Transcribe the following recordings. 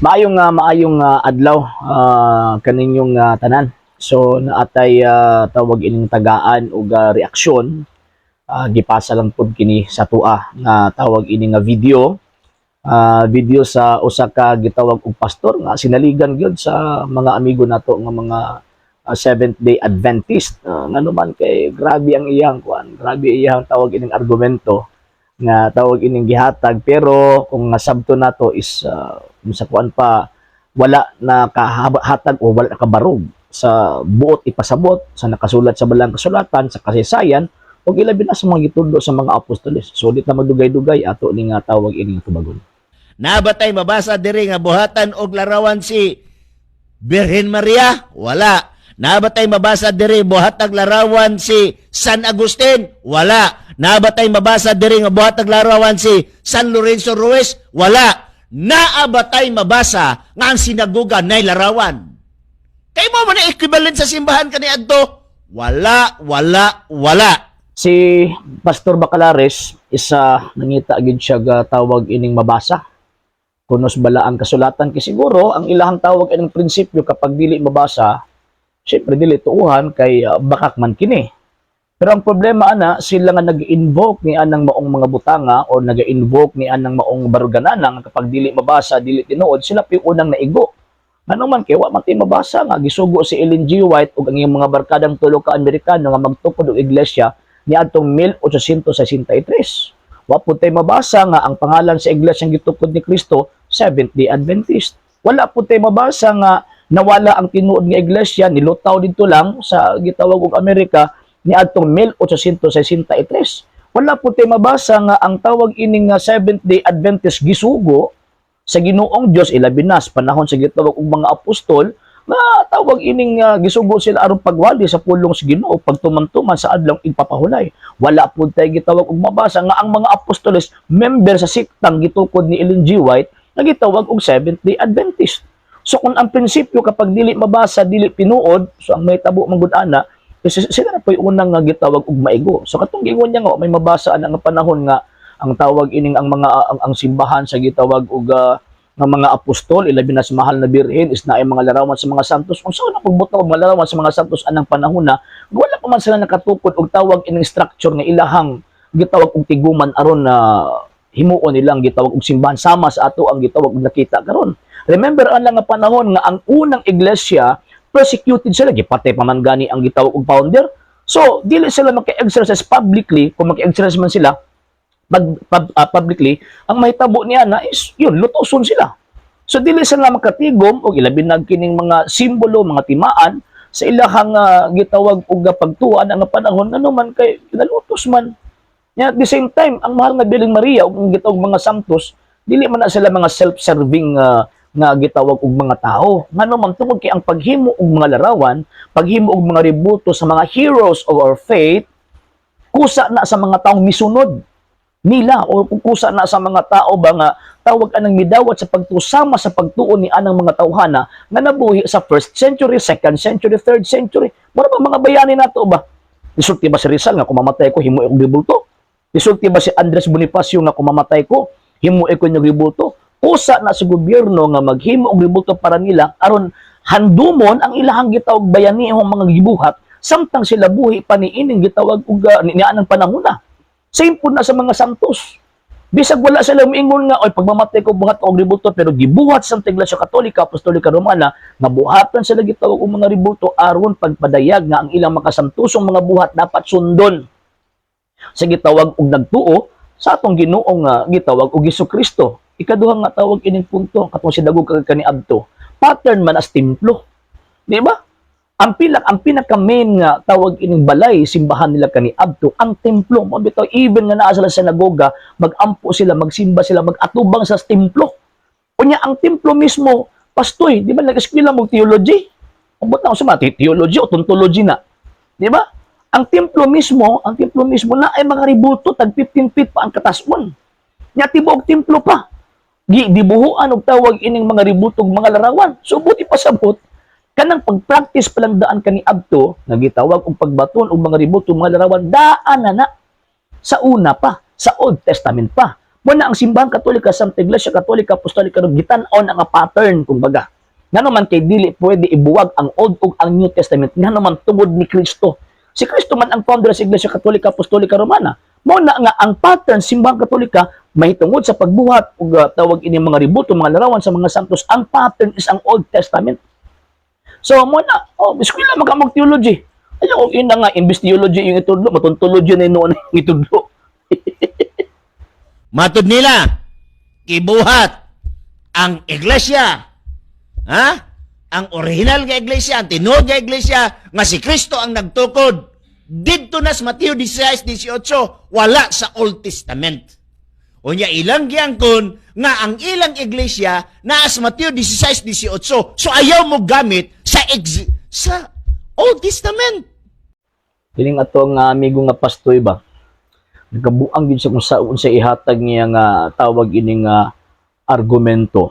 Maayong adlaw kaninyong tanan. So naatay tawag ining tagaan og reaksyon, gipasa lang pud kini sa tua nga tawag ini nga video, video sa usa ka gitawag og pastor nga sinaligan gyud sa mga amigo nato nga mga Seventh Day Adventist. Ngano man kay grabe ang iyang kuan, grabe iyang tawag ining argumento nga tawag ining gihatag, pero kung nasabto nato is sa kuan pa, wala na kahatag o wala nakabarog sa buot ipasabot sa nakasulat sa balang kasulatan, sa kasaysayan ug ilabi na sa mga gitudlo sa mga apostoles. So di ta magdugay-dugay, ato ni nga tawag ining tubagon. Naa ba tay mabasa diri nga buhatan og larawan si Birhen Maria? Wala. Naa ba tay mabasa diri buhatag larawan si San Agustin? Wala. Naa ba tay mabasa diri nga buhatag larawan si San Lorenzo Ruiz? Wala. Naa ba tay mabasa nga ang sinagoga nay larawan? Kay mao man na equivalent sa simbahan kaniadto? Wala, wala, wala. Si Pastor Bacalares isa nangita gid siya ga tawag ining mabasa kunos bala ang kasulatan, kay siguro ang ilahang tawag ining prinsipyo, kapag dili mabasa, syempre dili tuuhan kay bakak man kini. Pero ang problema ana, sila nga nag-invoke ni anang maong mga butanga o nag-invoke ni anang maong baruganana nga kapag dili mabasa, dili tinuod, sila pa yung unang naigo. Ngano man kay wa man tay mabasa nga gisugo si Ellen G. White ug ang iyang mga barkadang tulo ka Amerikano nga magtukod og iglesia niadtong 1863. Wa pud tay mabasa nga ang pangalan sa iglesia gitukod ni Kristo, Seventh Day Adventist. Wala pud tay mabasa nga nawala ang tinuod nga iglesia, nilutaw didto lang sa gitawag og Amerika niadtong 1863. Wala pud tay mabasa nga ang tawag ining nga Seventh Day Adventist gisugo sa Ginoong Dios, ilabi na sa panahon sa gitawag og mga apostol, nga tawag ining gisugo sila aron pagwali sa pulong sa Ginoo, pagtuman-tuman sa adlaw igpapahulay. Wala pud tay gitawag og mabasa nga ang mga apostoles member sa siktang gitukod ni Ellen G. White nga gitawag og Seventh Day Adventist. So kung ang prinsipyo kapag dili mabasa, dili tinuod, so ang mahitabo man gud ana, kasi sila na po'y unang nga gitawag og maigo. So katong giingon niya nga may mabasa ana nga panahon nga ang tawag ining ang mga ang simbahan sa gitawag og nga mga apostol, ilabi na sa mahal na birhen, is naay mga larawan sa mga santos. Unsa na pagbutang og mga larawan sa mga santos anang panahon na wala pa man sila nakatukod og tawag ining structure nga ilahang gitawag og tiguman aron na himuon nilang gitawag og simbahan sama sa ato ang gitawag og nakita karon? Remember ang nga panahon nga ang unang iglesia, persecuted sila, gipatay pa man gani ang gitawag og founder. So dili sila maka-exercise publicly. Kung maka-exercise man sila publicly, ang mahitabo niya na is yun, lutoson sila. So dili sila makatigom og ilabi na kining mga simbolo, mga timaan sa ilahang gitawag og pagtuan ang panahon, ano man kay kinalutos man. Nya, at the same time, ang mahal nga Birhen Maria ug ang gitawag mga santos, dili man na sila mga self-serving nga gitawag og mga tao. Ngano man, tungod kay ang paghimo og mga larawan, paghimo og mga rebulto sa mga heroes of our faith, kusa na sa mga taong misunod nila o kusa na sa mga tao ba nga tawag anang midawat sa pagtusama sa pagtuon ni anang mga tawhana nga nabuhi sa first century, second century, third century. Mura ba mga bayani nato ba? Isulti ba si Rizal nga kung mamatay ko, himo akong rebulto? Isulti ba si Andres Bonifacio nga kung mamatay ko, himo ko yung rebulto? Kusa na sa gobyerno nga maghimo og rebulto para nila aron handumon ang ilahang gitawag bayanihong mga gibuhat samtang sila buhi pa niining gitawag og ni anang panahon na. Same po na sa mga santos. Bisag wala sila miingon nga, "Oy, pagmamatay ko, buhat og rebulto," pero gibuhat sa Iglesia Katolika, Apostolika Romana nga buhatan sila gitawag og mga rebulto aron pagpadayag nga ang ilang makasantosong mga buhat dapat sundon sa gitawag og nagtuo sa atong Ginoong gitawag og Kristo. Ikaduha nga tawag ining punto, katong sinagog kag kaniadto. Pattern man as templo. Di ba? Ang pinaka main nga tawag ining balay simbahan nila kaniadto, ang templo. Mao bitaw, even nga naa sila sa sinagoga, magampo sila, magsimba sila, magatubang sa templo. Unya ang templo mismo, pastoy, di ba nag-eskwela mo theology? Ambot na ako sa mga theology o tontology na. Di ba? Ang templo mismo na ay mga rebulto, tag 15 feet pa ang katason. Nya tibuok templo pa. Gi dibuhuan og tawag ining mga rebulto, mga larawan. So buot ipasabot, kanang pag-practice pa lang daan kaniadto nga gitawag og pagbaton og mga rebulto, mga larawan, daan na na sa una pa, sa Old Testament pa. Mao na ang Simbahang Katolika, sa Iglesia Katolika Apostolika, gitan-aw na nga pattern kumbaga. Ngano man kay dili pwede ibuwag ang Old ug ang New Testament, ngano man tungod ni Kristo. Si Kristo man ang founder sa Iglesia Katolika Apostolika Romana. Mao na nga ang pattern Simbahang Katolika mahitungod sa pagbuhat ug tawag ini mga rebulto, mga larawan sa mga santos, ang pattern is ang Old Testament. So mao na, oh, eskwela man ka theology. Ayaw kung ina nga imbis theology yung itudlo, matuntology na noon yung itudlo. Matud nila, kibuhat ang iglesia. Ha? Ang original nga iglesia, ang tinuod nga iglesia, nga si Kristo ang nagtukod. Didto na sa Mateo 16:18, wala sa Old Testament. Unya ilang giangkon nga ang ilang iglesia naa sa Mateo 16:18. So ayaw mo gamit sa Old Testament. Kining ato nga amigo nga pastoy ba? Nagabuang gid siya kung sa unsa ihatag niya nga tawag ini nga argumento.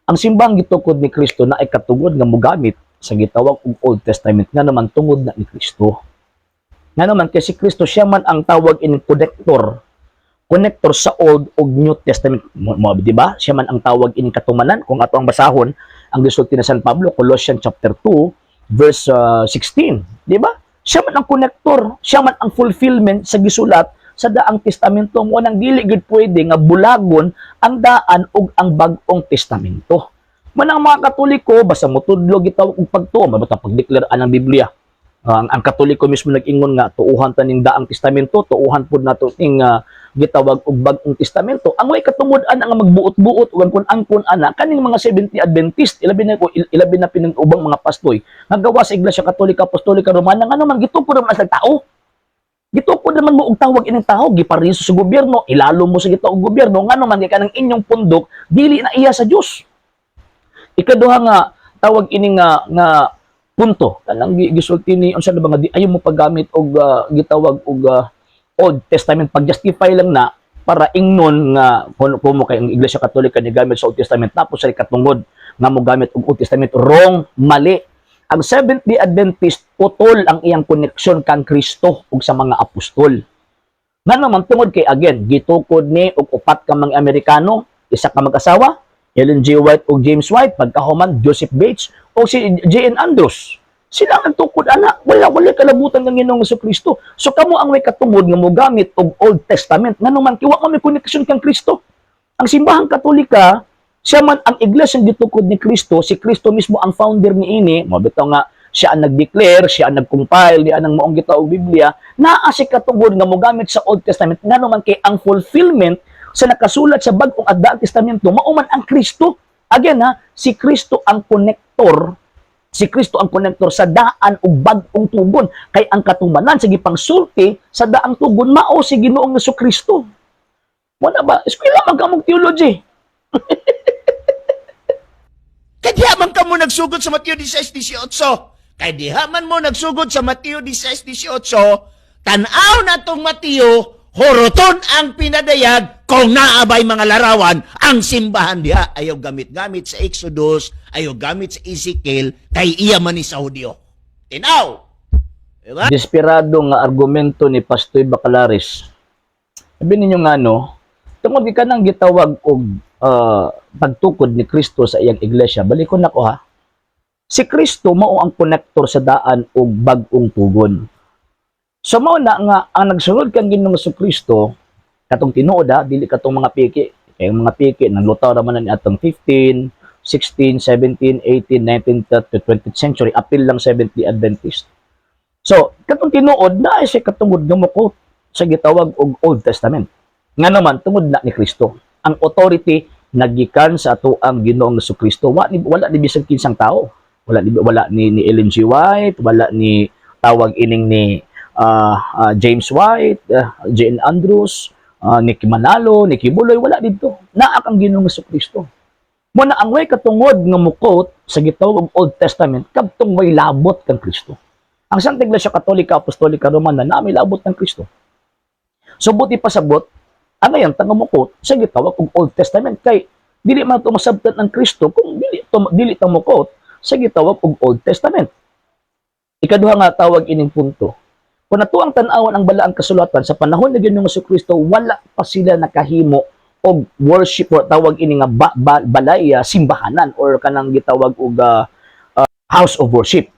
Ang simbang gitukod ni Kristo na ay katungod nga mogamit sa gitawag og Old Testament, nga naman tungod na ni Kristo. Nga naman kay si Kristo, siya man ang tawag ining connector connector sa Old ug New Testament mo, di ba? Siya man ang tawag ining katumanan kung ato ang basahon ang gisulti ni San Pablo, Colossians chapter 2 verse 16, di ba? Siya man ang connector, siya man ang fulfillment sa gisulat sa Daang Testamento. Mo nang dili gud pwede nga bulagon ang Daan ug ang Bag-ong Testamento. Man ang mga Katoliko basta motudlo gitawag og pagtuo, mabata pagdeklara ang Biblia. Ang Katoliko mismo nag-ingon nga tuuhan ta ning Daang Testamento, tuuhan pud nato ning gitawag og Bag-ong Testamento. Ang way katungod-an ang magbuot-buot ug ang kun-angkon ana kaning mga Seventh Adventist, ilabi na pinang ubang mga pastoy nga gawa sa Iglesia Katolika Apostolika Romana, ngano man gitukod naman sa tao. Gitukod naman mo og tawag ining tao, gipariso sa gobyerno, ilalo mo sa gitawag gobyerno, ngano man kay kanang inyong pundok dili na iya sa Dios. Ikaduha nga tawag ini nga punto, kanang gisulti ni unsa na ba nga di ayaw mo paggamit og gitawag og Old Testament, pag-justify lang na para ingnon nga kung mo kay ang Iglesia Katolika ni gamit sa Old Testament, tapos sa katungod nga mo gamit og Old Testament. Wrong, mali. Ang Seventh Day Adventist, putol ang iyang koneksyon kang Kristo ug sa mga apostol. Ngano man tungod kay, again, gitukod ni og upat ka mga Amerikano, isa ka mag-asawa, Ellen G. White ug James White, pagkahuman Joseph Bates o si J.N. Andrews. Sila ang nagtukod ana, wala kalabutan ng Ginoong Kristo. So kamo ang may katungod nga mogamit og Old Testament, ngano man kay wa may koneksyon kang Kristo. Ang Simbahang Katolika, siya man ang iglesia gitukod ni Kristo, si Kristo mismo ang founder ni ini, mo bitaw nga siya ang nag-declare, siya ang nag-compile di anang maong gitawag Biblia, naa si katungod nga mogamit sa Old Testament, ngano man kay ang fulfillment sa nakasulat sa Bag-ong at Daang Testamento mao man ang Kristo. Again ha, si Kristo ang connector. Si Kristo ang connector sa Daan ug Bag-ong Tugon kay ang katumanan sa gipangsulti sa Daang Tugon mao si Ginoong Kristo. Wala ba? Eskwela man kamong theology. Kay diha man kamo nagsugod sa Mateo 16:18. Kay diha man mo nagsugod sa Mateo 16:18, tan-aw na tong Mateo, horoton ang pinadayag kung naabay mga larawan ang simbahan diha. Ayaw gamit-gamit sa Exodus, ayaw gamit sa Ezekiel, kay iya man ni sa Hudyo. Tinaw! Diba? Desperado nga argumento ni Pastoy Bacalares. Sabi ninyo nga no, tungod ka nang gitawag og pagtukod ni Kristo sa iyang iglesia, balikon nako ha. Si Kristo mao ang connector sa Daan ug Bag-ong Tugon. So mao na nga ang nagsunod kang Ginoong Kristo, katong tinuod ha, dili katong mga piki. Kay ang mga piki nanglutaw ra man na ni atong 15, 16, 17, 18, 19, to 20th century, apil lang Seventh Day Adventist. So, katong tinuod na ay siya katungod nga mo sa gitawag og Old Testament. Nga naman tungod na ni Kristo. Ang authority nagikan sa ato ang Ginoong Kristo. Wala ni bisan kinsang tao. Wala ni Ellen G. White, wala ni tawag ining ni James White, J.N. Andrews, Nicky Manalo, Nicky Buloy, wala dito. Naa kang Ginoong Kristo. Mo na ang way katungod nga mukot sa gitawag og Old Testament kadtong way labot kang Kristo. Ang Santa Iglesia Katolika Apostolika Romana na may labot ng Kristo. So buti pasabot, ang ngayon tangamukot sa gitawag og Old Testament kay dili man ito masabtan ng Kristo kung dili ta mukot sa gitawag og Old Testament. Ikaduha nga tawag ining punto. Kung ato ang tan-awan ang balaang kasulatan sa panahon ni Ginoong Kristo, wala pa sila nakahimo og worship or tawag ini nga balay simbahanan or kanang gitawag og house of worship.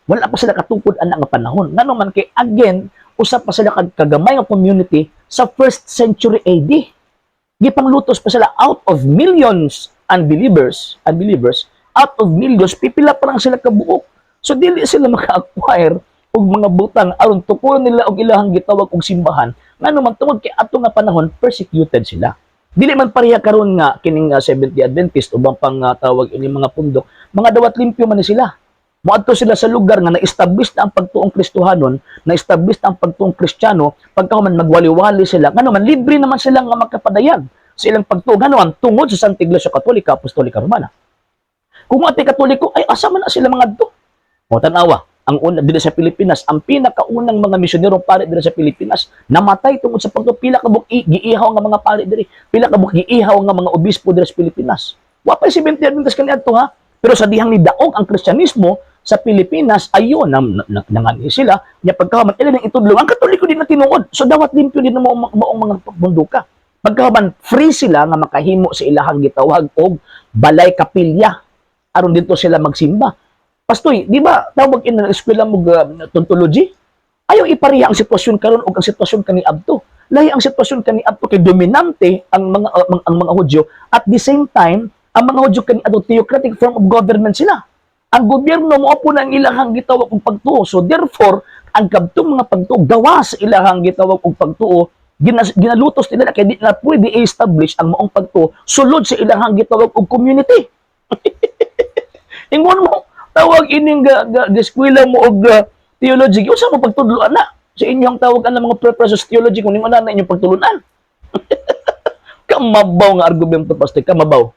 Wala pa sila katukod ana nga panahon. Ngano man kay again, usa pa sila kagamay nga community sa first century AD. Gipanglutos pa sila out of millions unbelievers, out of millions, pipila pa lang sila kabuok. So dili sila maka-acquire og mga butang aron tukuron nila og ilahang gitawag og simbahan, ngano man tungod kay ato nga panahon persecuted sila. Dili man pareha karon nga kining Seventh-day Adventist, ubang pang tawag ini mga pundok, mga dawat limpyo man ni sila. Moadto sila sa lugar nga na-establish na ang pagtuong Kristohanon, na-establish na ang pagtuong Kristiyano, pagkahuman magwali-wali sila, ngano man libre naman sila nga magkapadayag sa ilang pagtuo, ngano man tungod sa Santa Iglesia Katolika Apostolika Romana. Kung ate Katoliko, ay asa man na sila mga adto? O tanawa, ang una diri sa Pilipinas, ang pinakaunang mga misyonero pare diri sa Pilipinas, namatay tungod sa pagtuo. Pila ka buok giihaw nga mga pare diri, pila ka buok giihaw nga mga obispo diri sa Pilipinas. Wa pa si Seventh Adventist kaniadto ha. Pero sa dihang nidaog ang Kristyanismo sa Pilipinas, ayon nangani sila, nya pagkahuman ila nang itudlo ang Katoliko di na tinuod. So dawat limpyo din na maong mga bunduka. Pagkahuman free sila nga makahimo sa ilahang gitawag og balay kapilya aron dito sila magsimba. Pastoy, di ba tawag in eskwela mo tautology? Ayaw ipareha ang sitwasyon karon ug ang sitwasyon kaniadto. Lahi ang sitwasyon kaniadto kay dominante ang mga Hudyo. At the same time, ang mga Hudyo kaniadto, theocratic form of government sila. Ang gobyerno mo po na ang ilahang gitawag og pagtuo. So therefore, ang kadtong mga pagtuo gawas sa ilahang gitawag og pagtuo, ginalutos nila kay di na pwede i-establish ang maong pagtuo sulod sa ilahang gitawag og community. Ingon mo, tawag ining ga eskwela mo og theology, unsa mo pagtudloan na sa inyong tawag ang mga preprecious theology kung ningon na inyong pagtulunan? Kamabaw nga argumento, pastor, kamabaw.